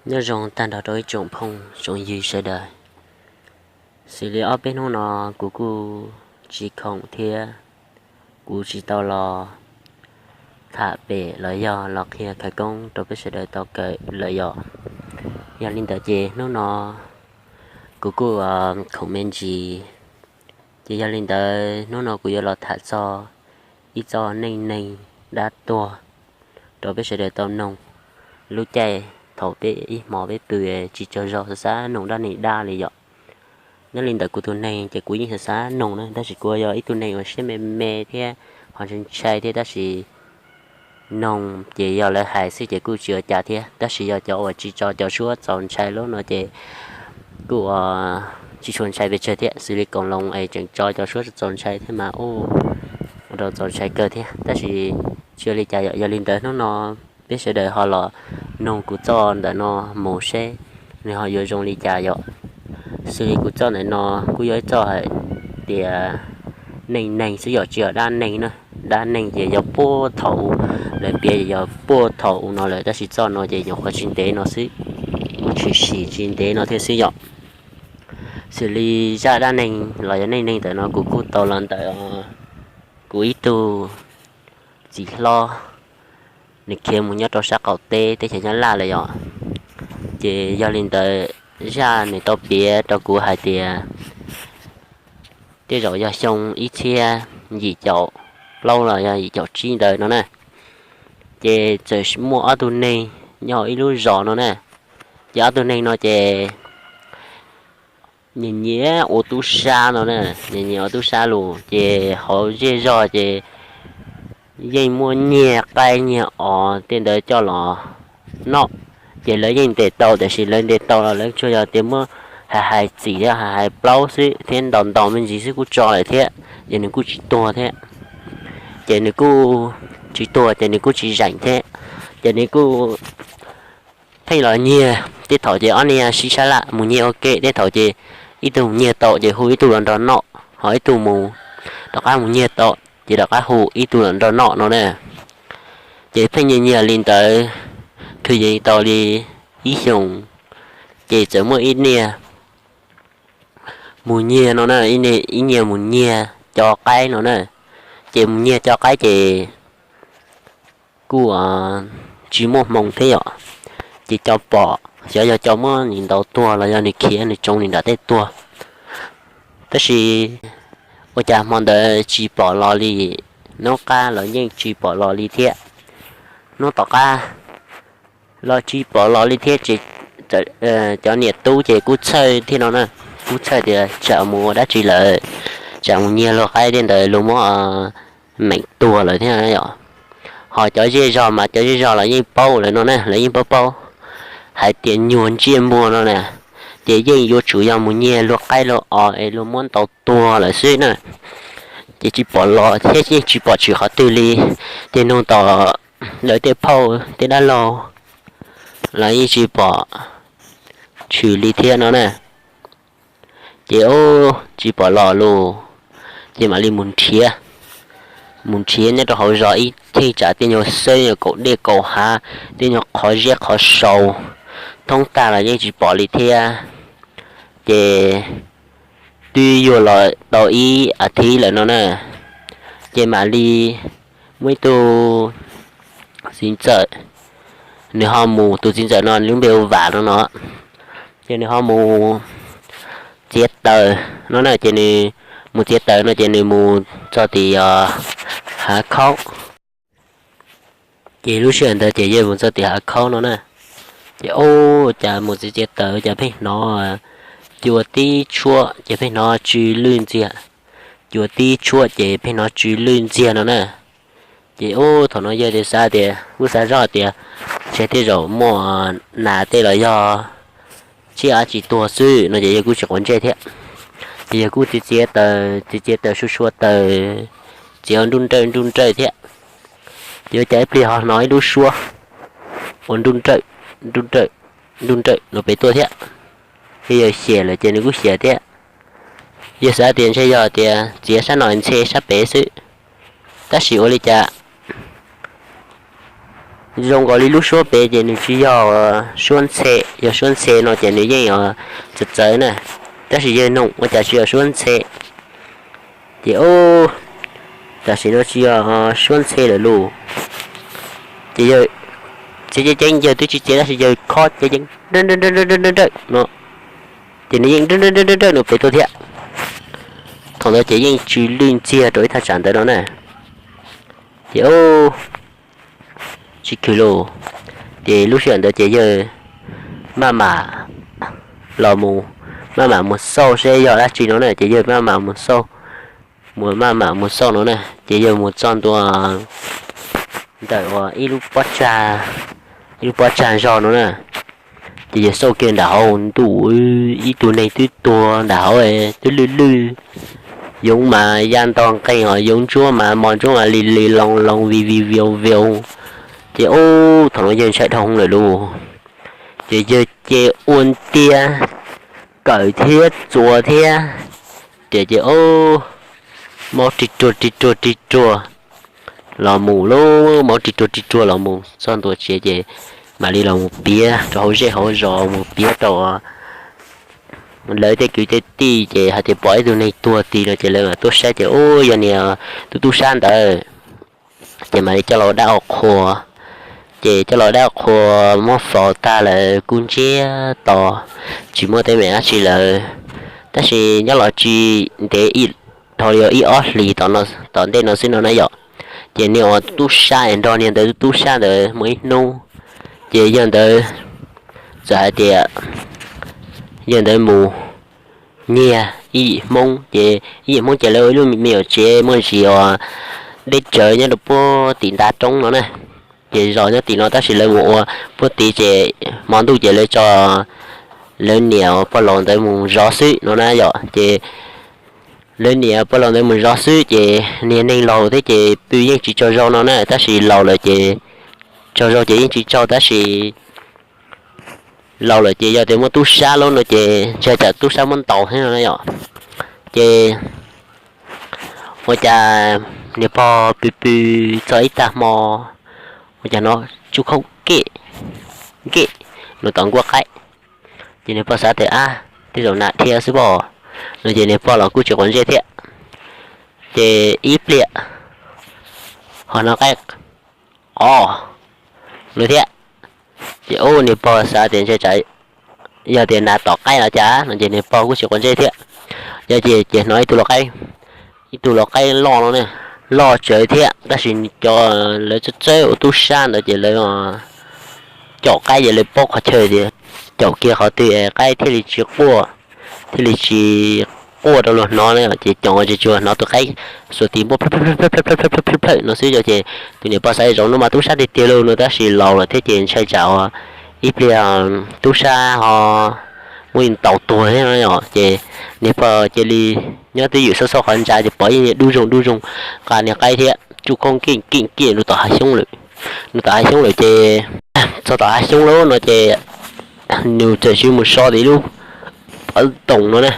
Nyob zoo tag nrho rau ib tsoom phooj tsoom ywg sawv daws. Xws li ob peb hnub no kuv kuj tsis khoom thiab kuv tsis tau los tham pem los yog los qhia khawv koob rau peb sawv daws tau kawm lawm yom. Yog li ntawd ces hnub no kuv kuj khoom me ntsis, ces yog li ntawd hnub no kuv yuav los tham txog ib txoj neej neeg dab tuag rau peb sawv daws tau noog. Lub caij thaum peb ib hmos peb pw tsis tsaug zog xav xav noog dab neeg dab li yom. Nyob li ntawm kuv tus neeg ces kuv yeej xav xav noog na, tab sis kuv yog ib tug neeg uas siab me me thiab ho ntshai ntshai thiab, tab sis noog ces yog lawv hais xwb ces kuj tsis ua cas thiab, tab sis yog cov uas tsis tso cov suab txaus ntshai lub no ces kuj ua tsis tshua ntshai pes tsawg thiab. Xws li koom loos es tseem tso cov suab txaus ntshai thiab mas ua rau txaus ntshai kawg thiab, tab sis tsis ua li cas yom. Yog li ntawd hnub no peb sawv daws ho los noog kuv txoj ntawm no mus seb nws ho yuav zoo li cas yom. Xws li kuv txoj ntawm no kuj yog ib txoj hais tias neej neeg xwb yom, tsis yog dab neeg na. Dab neeg ces yog puag thaum u, lawv piav yog puag thaum u no lawm, tab sis txoj no ces nyuam qhuav tsis ntev no xwb, kuv tshwm sim tsis ntev no thiab xwb yom. Xws li zaj dab neeg los yog neej neeg ntawm no kuv kuj tau los ntawm kuv ib tug txiv hlob, nws khiav mus nyob rau sab qaum teb teb chaws Nyab Laj lawm yom. Ces yog li ntawd zaj nws tau piav rau kuv hais tias tej zaum yog xyoo ib txhiab yim caum plaub los yog yim caum tsib ntawd no na, ces txawm muaj ob tug neeg nyob hauv ib lub zos no na. Ces ob tug neeg no ces nyias nyias ua tub sab no na, nyias nyias ua tub sab los ces hauv zej zog ces yeej muaj nyiag qaib nyiag os tej ntawd coj los noj. Ces lawv yeej ntes tau, tiam sis lawv ntes tau los lawv tsuas yog tias muab hais hais txim thiab hais hais plaub xwb thiab ntaus ntaus me ntsis xwb kuj tso lawm thiab, ces nws kuj tsis tuag thiab. Ces nws kuj tsis tuag ces nws kuj tsis zeem thiab. Ces nws kuj pheej los nyiag, tej thaum ces ob niag sib sab laj mus nyiag ua ke, tej thaum ces ib tug mus nyiag tau ces hu ib tug los nrog noj, ho ib tug mus, rov qab mus nyiag tau ces rov qab hu ib tug los nrog noj no na. Ces pheej nyiag nyiag li ntawd, kwv yees tau li ib xyoos, ces txawm muaj ib niag mus nyiag no na, ib niag mus nyiag cov qaib no na. Ces mus nyiag cov qaib ces kuj tsis muaj hmoo thiab yom, ces cov pom xyov yog cov muab nws ntaus tuag los yog nws khiav nws tsoo nws nram tej tuag. Tab sis ua cas hmo ntawd tsis pom los li, hnub qab los yeej tsis pom los li thiab, hnub tom qab los tsis pom los li thiab. Ces cov niam tub ces kuj txhawj thiab no na, kuj txhawj tias tsam mus ua dab tsi lawm, tsam mus nyiag luag qaib tej ntawd luag muab meem tuag lawm thiab yom. Ho cov zej zog mas cov zej zog los yeej paub lawm no na, lawv yeej paub paub hais tias nyuag ntsiaj muag no na, ces yeej yuav tsum yog mus nyiag luag qaib luag os es luag muab ntaus tuag lawm xwb na. Ces tsis pom los thiab yeej tsis pom tshwm qhov twg li. Ces nug tom lawv tej phauj tej dab laug los yeej tsis pom tshwm li thiab no na. Ces tsis pom los lus, ces mam li mus nrhiav, mus nrhiav nyob rau hauv zos ib cheeb tsam tej nyuag xwb, nyuag kaum dej kaum hav, tej nyuag qhov ziab qhov sau thoob tag los yeej tsis pom li thiab. Ces twb yuav los tau ib as thiv lawm no na, ces mam li muaj ib tug txiv ntxawm, nws ho mus, tus txiv ntxawm no lub npe hu Vam no no, ces nws ho mus txiav taws no na, ces nws mus txiav taws no ces nws mus txog tim hav khaub. Ces lub sij hawm ntawd ces yawg mus txog tim hav khaub no na, ces ua cas mus txiav txiav taws cas pheej hnov cua tib tshuab, ces pheej hnov tsw lwj ntxiag, cua tib tshuab ces pheej hnov tsw lwj ntxiag no na. Ces ub thaum no yawg thiaj xav tias, kuj xav zoj tias ntshe tej zaum muaj nas tej los yog tsiaj dab tsi tuag xwb no ces yawg kuj tsis quav ntsej thiab. Ces yawg kuj txiav txiav taws, txiav txiav taws sua sua taws, txiav ua nruj nrawj nruj nrawj thiab. Ces ua cas ib pliag ho hnov ib lub suab ua nruj nrawj, nruj nrawj, nruj nrawj no pem tuaj thiab. Ces yawg xyem lawm ces nws kuj xyem thiab. Yawg xav tias ntshe yog tias txiav sab no ntshe sab pem xwb, tab sis ua li cas Zoo nkaus li lub suab pem ces nws tsis yog suab ntxhe, yog suab ntxhe no ces nws yeej txawv txawv na, tab sis yawg noog ua cas tsis yog suab ntxhe. Ces tam sim no tsis yog suab ntxhe lawm lauj. Ces yawg txiav ceev ceev, yawg twb tsis txiav tab sis yawg khob ceev ceev, nrawj nrawj nrawj nrawj nrawj no, ces nws yeej nrawj nrawj nrawj nrawj no pem tuaj thiab. Thaum ntawd ces yeej tsw lwj ntxiag rau ib thaj tsam ntawd no na. Ces tsis khwm lauj. Ces lub sij hawm ntawd ces yawg maj mam los mus, maj mam mus xauj seb yog dab tsi no na, ces yawg maj mam mus xauj, mus maj mam mus xauj no na, ces yawg mus txog ntua ntawm uas ib lub pob tsag, ib lub pob tsag zog no na. Ces yawg xauj kiag nram hauv, ntuj, ib tug neeg twb tuag nram hauv, twb lwj lwj, yoov mas ya ntog nqeeg os, yoov ntsuab mas mos ntsuab mas li li loo loo vi vi viu viu. Ces ub, thaum no yawg ntshai dhau lawm lauj. Ces yawg ces ua ntiag, kawm thiab txuas thiab, ces ces ub, maub ris ruag ris ruag ris ruag los mus lauj, maub ris ruag ris ruag los mus txog ntua tsev ces mam li los mus piav rau hauv zej hauv zos, mus piav rau lawv tej kwv tej tij, ces hais tias pom ib tug neeg tuag tid no ces lawv mam tuaj saib ces ub, yog niag tus tub sab ntawd. Ces mam li coj los ua dab ua qhua. Ces coj los ua dab ua qhua, muab faus tag lawm kub ntsiag to, tsis muaj teeb meem dab tsi lawm. Tab sis nyob los tsis ntev, dhau li ib ob hlis tom ntej no xwb no na yom, ces niag uas tub sab es nrog niag ntawd tub sab ntawd muaj ib hnub, ces yawg ntawd txawm hais tias yawg ntawd mus nyiag ib yim Hmoob, ces ib yim Hmoob ces lawv ua ib lub me nyuam tsev muaj ntsis uas deb tsawv nyob rau puag tim ntav roob no na. Ces zos nyob tim no tab sis lawv mus ua puag tid ces hmo ntuj ces lawv tso lawv niam pog laus ntawd mus zov xwb no na yom. Ces lawv niam pog laus ntawd mus zov xwb ces niag neeg laus thiab ces pw yeej tsis tsaug zog no na, tab sis laus lawm ces tsaug zog ces yeej tsis tsaug, tab sis laus lawm ces yog tias muaj tub sab lub no ces ntshai tsam tub sab muab ntaus thiab no na yom. Ces ua cas niag pog pw pw txog ib tag hmo, ua cas hnov tsuj khoob kej kej no tom nkuaj qaib. Ces niag pog xav tias ab, tej zaum nas dhia xwb pob no ces niag pog los kuj tsis quav ntsej thiab. Ces ib pliag ho hnov qaib qov no thiab. Ces ub, niag pog xav tias ntshai tsam yog tias nas tom qaib los cas no ces niag pog kuj tsis quav ntsej thiab. Yog ces ces hnov ib tug lau qaib, ib tug lau qaib loj no ne, loj tsawv thiab tab sis cov lawv txawj txawj ua tub sab ntawd ces lawv caum qaib ces lawv paub qhov chaw tias caum kiag qhov twg qaib thiaj li tsis quaj, thiaj li tsis quaj rau luag hnov na, ces caum ces tsuas hnov tus qaib xuas tis npuaj plhawj plhawj no xwb. Ces tus niam pog xav tias zaum no mas tub sab tiag tiag lauj no tab sis laus lawm thiab ces ntshai tsam ua ib pliag tub sab ho muab ntaus tuag thiab no. Ces niag pog cia li nyob twj ywm xauj xauj qhov ntsa ces pom ib niag dub zoo dub zoo nqa niag qaib thiab tsuj khoob keej keej keej rau tom hav xyoob lawm. Rau tom hav xyoob lawm ces txog tom hav xyoob lawm no ces nws txawm sim mus so tim lub pob ntoo no na.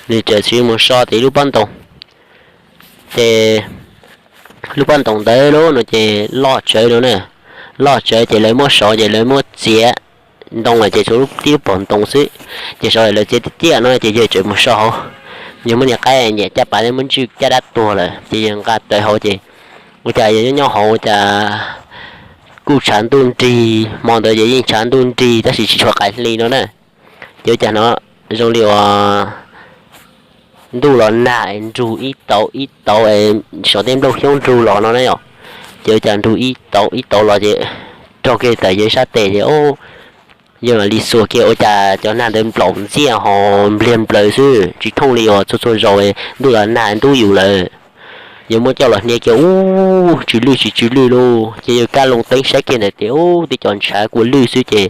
Nws txawm sim mus so tim lub pob ntoo. Ces lub pob ntoo ntawd lub no ces loj tsawv no na, loj tsawv ces lawv muab sov ces lawv muab txiav ntoo lawm ces tshuav lub tib lub pom ntoo xwb. Ces sov lawm lawv txiav tiag tiag no ces yawg txawm mus so hauv. Yawg muab niag qaib nyiam caj pas thiab muab ntswj caj dab tuag lawm ces yawg nqa rawv hauv ces ua cas yawg nyob nyob hauv ua cas kuj tshav ntuj nrig, hmo ntawd ces yeej tshav ntuj nrig tab sis tsis tshua qaim hli no na. Ces ua cas hnov zoo li uas ntuj los nag es nrug ib tauv ib tauv es saum tej nplooj xyoob nrug los no na yom. Ces ua cas nrug ib tauv ib tauv los ces raug kiag tawm yawg sab tes ces yawg mam li xuas kiag ua cas cov nag ntawd nplaum ntxiaj ho npliag nplaws xwb tsis thooj li uas txhua txhua zaus ntuj los nag ntub yus lawm. Yawg muab coj los hnia kiag ub, tsw lwj tsis tsw lwj lauj. Ces yawg kab loo teeb saib kiag ntawd tias ub, tej cov ntshav kua lwj xwb ces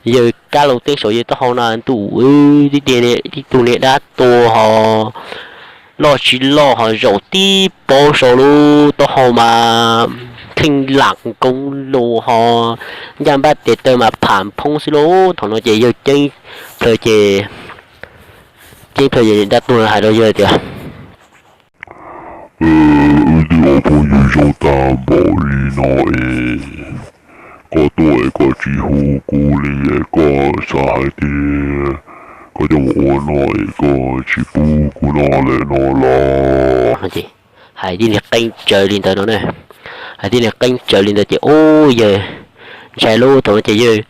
yawg kab loo teeb saum yawg taub hau no ntuj, tib tug niag dab tuag ho loj tsis loj ho zaum tib paub saud lub taub hau mas kheej lam nkoov lus ho ncaj npab tes taw mas pham phoob xwb lauj. Thaum no ces yawg ceeb plhaw ces, ceeb plhaw ces dab tuag hais rau yawg tias, wb twb ua phooj ywg zoo tag npaum li no es koj tuaj es koj tsis hu kuv li es koj xav hais tias koj coj mus ua no es koj tsis pub kuv noj lawm no los? Hais tib niag qeeb tsawv li ntawd no na, hais tib niag qeeb tsawv li ntawd ces ub yawg ntshai lub thaum no ces yawg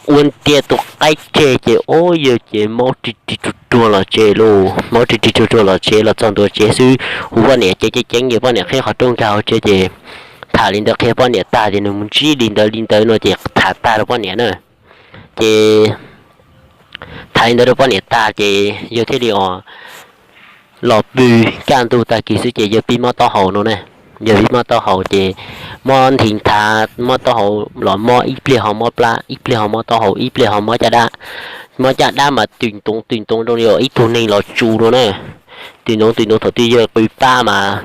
ua ntiag tus qaib tseg ces ub yawg ces maub rig rig ruag ruag los tsev lauj, maub rig rig ruag ruag los tsev los txog ntua tsev xwb hu poj niam ceev ceev ces poj niam qhib qhov rooj nkag hauv tsev ces tham li ntawd qhia poj niam tag ces nws mus ntsib li ntawd li ntawd no ces tham tag rau poj niam na. Ces tham li ntawd rau poj niam tag ces yawg thiaj li ua los pw, kaj ntug tag kis xwb ces yawg pib mob taub hau no ne. Yawg pib mob taub hau ces mob nthi nthav mob taub hau los mob ib pliag ho mob plab, ib pliag ho mob taub hau, ib pliag ho mob caj dab. Mob caj dab mas twm ntoov twm ntoov zoo li ib tug neeg los tsu no na. Twm ntoov twm ntoov thaum twg yawg qw pab mas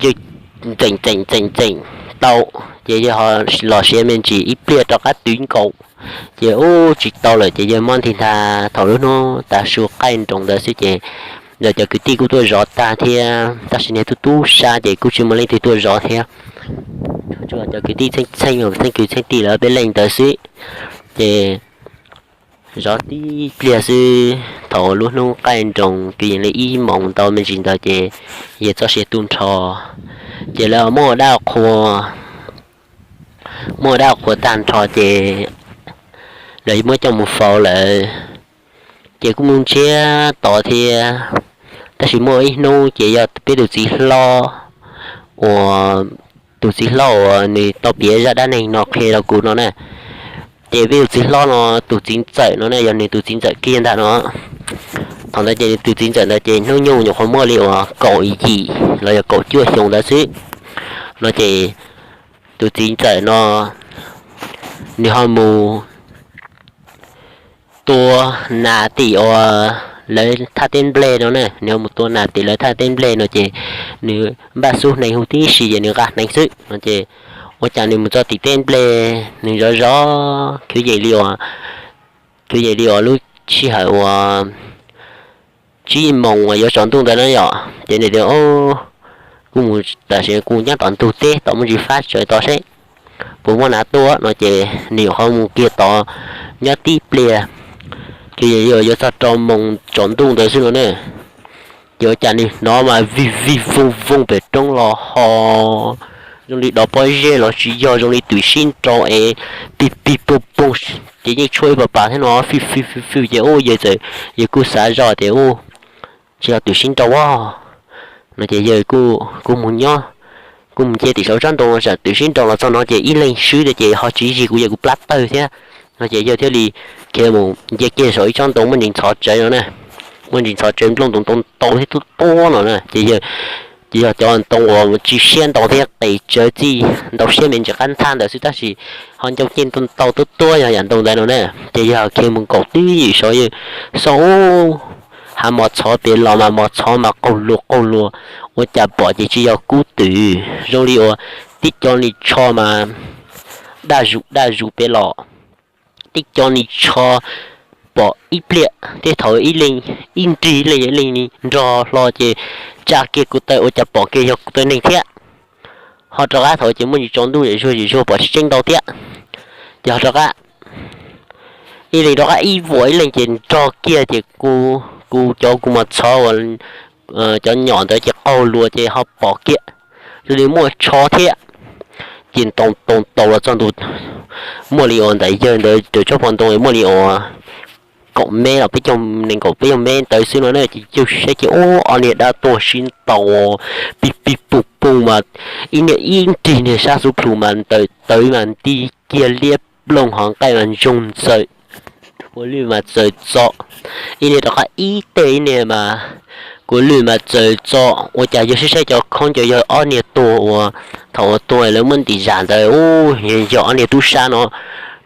yawg txeem txeem txeem txeem tau, ces yawg ho los siav me ntsis ib pliag rov qab twv nkaus, ces ub tsis tau lawm ces yawg mob nthi nthav thaum lub hnub tav su qaij nroos ntawd xwb ces cov kwv tij kuj tuaj zov tag thiab tab sis niag tub tub sab ces kuj tsis muaj leej twg tuaj zov thiab. Tsuas cov kwv tij txheej txheej kwv txheej tij lawv peb leej ntawd xwb. Ces zov tib pliag xwb thaum lub hnub qaij nroos kwv yees li ib moos ntau me ntsis ntawd ces yawg txoj sia tu nrho, ces lawv muab ua dab qhua, muab ua dab qhua tag nrho ces lawv muab coj mus faus lawm. Ces kuj mus ntsiab tod thiab, tab sis muaj ib hnub ces yog peb tus txiv hlob uas, tus txiv hlob uas nws tau piav zaj dab neeg no qhia rau kuv no na. Ces peb tus txiv hlob no tus txiv ntxawm no ne yog nws tus txiv ntxawm kiag ntag no. Thaum ntawd ces nws tus txiv ntxawm ntawd ces hnub nyoog nyuam qhuav muaj li uas kaum yim los yog kaum cuaj xyoo ntawd xwb no ces tus txiv ntxawm no nws ho mus tua nas tim uas lawv thaj teb nplej no ne, nws ho mus tua nas tim lawv thaj teb nplej no ces nws npaj xub hneev huv tib si ces nws nqa hneev xwb no ces ua cas nws mus txog tim teb nplej nws zov zov kwv yees li uas, kwv yees li uas lub sij hawm uas tsib moos uas yuav tsaus ntuj ntawd na yom, ces nws tias, kuv mus tam sim kuv nyob tom ntug teb tom muaj ntsis fab tsawv tod seb puas muaj nas tuaj no ces nws nyuam qhuav mus kiag tod nyob tib pliag, ces yuav txog rau moos tsaus ntuj ntawd xwb no ne. Ces ua cas nws hnov mas vij vij voog voog pem roob los ho zoo li dov pob zeb los tsis yog, zoo li twm sib nrau es pig pig poog poog, ces yeej tshuab ib pas pas thiab no, fij fij fij fij ces ub yawg txawm, yawg kuj xav zoj tias ub tsis yog twm sib nrau no ces yawg kuj mus nyob, kuj mus nce tim saum tsob ntoo tsam twm sib nrau los txog no ces ib leeg swb tiag ces ho tsis zij kuv yawg kuv plab tawg thiab no ces yawg thiaj li khiav mus nce kiag saum ib tsob ntoo muaj ntsis ntxhov tsawv no na, muaj ntsis ntxhov tsawv nplooj ntoo ntau ntau thiab tub tuab no na ces yawg, ces yog cov ntoo uas tsis siab ntau thiab qis tsawv txij ntau siab me ntsis qab nthab ntawd xwb tab sis ho ncau ceg ntau ntau tub tuab yog yam ntoo ntawd no na, ces yawg khiav mus nkaum twj ywm saud yawg xauj ub, hav mos txhov pem los mas mos txhov mas qaug lus qaug lus, ua cas pom ces tsis yog kub twm zoo li uas tib co ni tsho mas daj zus daj zus pem los, tib co ni tsho pom ib pliag tej thaum ib leeg, ib nrig ib leeg ib leeg nrog hlo ces tsa kiag kuv taw ua cas pom kiag yog kuv taw neeg thiab. Ho rov qab thaum ces muaj ntsis tsaus ntuj zem zuag zem zuag pom tsis tseeb ntau thiab, ces ho rov qab ib leeg rov qab ib vuam ib leeg ces nrog kiag ces kuv, kuv cov kuv mos txhov uas cov nyom ntawd ces qaug lus ces ho pom kiag zoo li muaj tsho thiab. Ces ntaus ntaus ntaus los txog ntua, muaj li uas ntawm yawg ntawd raws tsob pov ntoo muaj li uas kaum mev los peb caug, nees nkaum peb caug mev ntawd xwb no na, ces yawg saib ces ub ob niag dab tuag sib ntaus pig pig pug pug mas ib niag ib nrig niag sab xub plhu mas ntawm tawv mas nti kiag liab ploog ho nqaij mas ntsoog ntxawm, kua lwj mas txawm txom, ib niag rov qab ib teg ib niag mas kua lwj mas txawm txom. Ua cas yawg saib saib cov khaub ncaws yog ob niag tuag uas thaum uas tuag lawv muab ntim zam ntawd ub yog ob niag tub sab no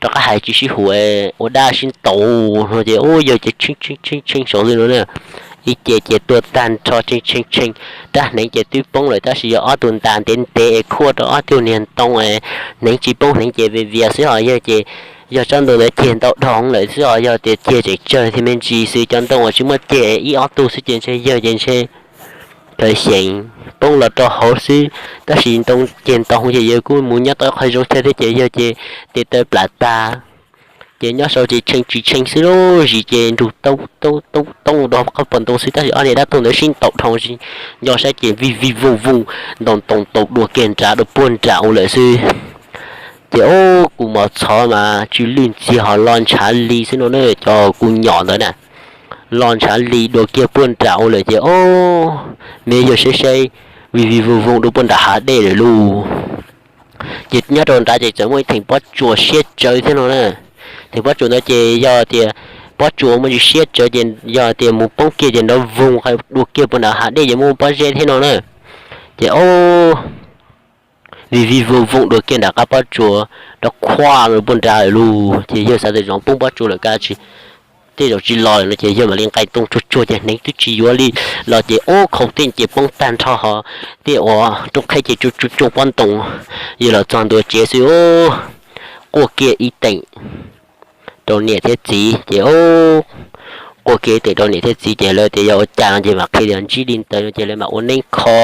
rov qab hais tsis sib hum ua dab sib ntaus no ces ub yawg ces tshee tshee tshee saud li no na. Ib ce ces tuag tag nrho tshee tshee tshee, rab hneev ces twb poob lawm tab sis yog ob tug ntas ntev ntev es khuaj rau ob tug niag ntoo es hneev tsis poob, hneev ces vias vias xwb ho yawg ces yog tsob ntoo ntawd ceg ntau dhau lawm xwb ho yog tias ceg tseem tsawg thiab me ntsis xwb, cov ntoo uas tsis muaj ceg ib ob tug xwb ces ntshe yawg ces ntshe tawv xyeev poob los rau hauv xwb, tab sis ntoo ceg ntoo ces yawg kuj mus nyob tau qhov zoo thiab ces yawg ces tes taw plam tag. Ces nyob saud ces tshee tsis tshee xwb lub zis ces nrug toob toob toob rau qhov pos ntoo xwb, tab sis ob niag dab tuag ntawd sib ntaus dhau nco saib ces vij vij vooj vooj, ntaus ntaus ntaus dua kiag nrad dua puag nram ua lawm xwb. Ces ob kuv mos txhov mas tsw lwj ntxiag ho lo ntshav li xwb no na, cov kuv nyom ntawd na, lo ntshav li dua kiag puag nram ua lawm ces ob me yawg saib saib vij vij vooj vooj dua puag nram hav dej lawm lauj. Ces nyob rau nrad ces txawm muaj ib theem pob tsuas siab tsawv thiab no na. Theem pob tsuas ntawd ces yog tias pob tsuas muaj ntsis siab tsawv ces yog tias mus poob kiag ces nrov voog dua kiag puag nram hav dej ces muaj pob zeb thiab no na. Ces ob vij vij vooj vooj dua kiag nram qab pob tsuas, rov khuaj puag nrad lawm lauj. Ces yawg xav tias zaum poob pob tsuas lawm kab tsis, tej zaum tsis los lawm no ces yawg mam li nqes ntoo tsuag tsuag ces hneev twb tsis yuav li los ces ob khau tej ces poob tag nrho ho tej uas roob qheb ces tsuj tsuj pob ntoo. Yawg los txog ntua tsev xwb, quaj kiag ib teem rau niam thiab txiv ces quaj kiag ib teem rau niam thiab txiv ces lawv tias yog ua cas no ces mam qhia tias ntsib li ntawd no ces lawv mam ua neeb kho,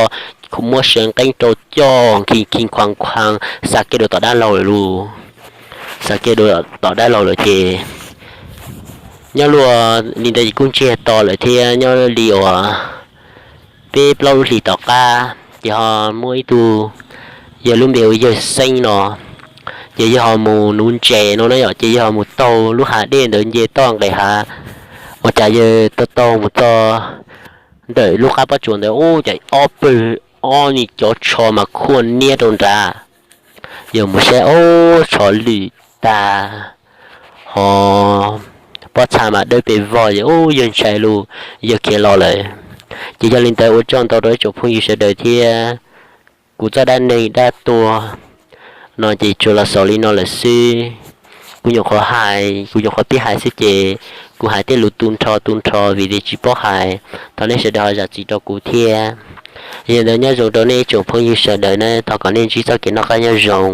muab saw nqeeb rau coj khi khi khuas khuas xa kiag dua tom dab laug lawm lauj. Xa kiag dua tom dab laug lawm ces nyob luaj li ntawd ces kuj ntsiag to lawm thiab, nyob li uas peb plaub lub hlis tom qab ces ho muaj ib tug yawg lub npe hu yawg Xeeb no, ces yawg ho mus nuv ntses no na yom, ces yawg ho mus taug lub hav dej ntawd nce toj nqes hav, ua cas yawg taug taug mus txog ntawm lub qab pob tsuas ntawd ua cas ob pawg ob ni cov tsho mas khuaj niab rau nrad. Yawg mus saib ob tsho lwj tag ho pob txha mas dawb pes vog ces ub yawg ntshai lug, yawg khiav los lawm. Ces yog li ntawd ua tsaug ntau rau ib tsoom phooj ywg sawv daws thiab. Kuv txoj dab neeg dab tuag no ces tsuas los xaus li no lawm xwb. Kuv nyuam qhuav hais, kuv nyuam qhuav pib hais xwb ces kuv hais tej lus tu nrho tu nrho vim tias tsis paub hais. Thov nej sawv daws ho zam txim rau kuv thiab. Yog li ntawd nyob zoo rau nej ib tsoom phooj ywg sawv daws na, thov kom nej ntsib txoj kev noj qab nyob zoo.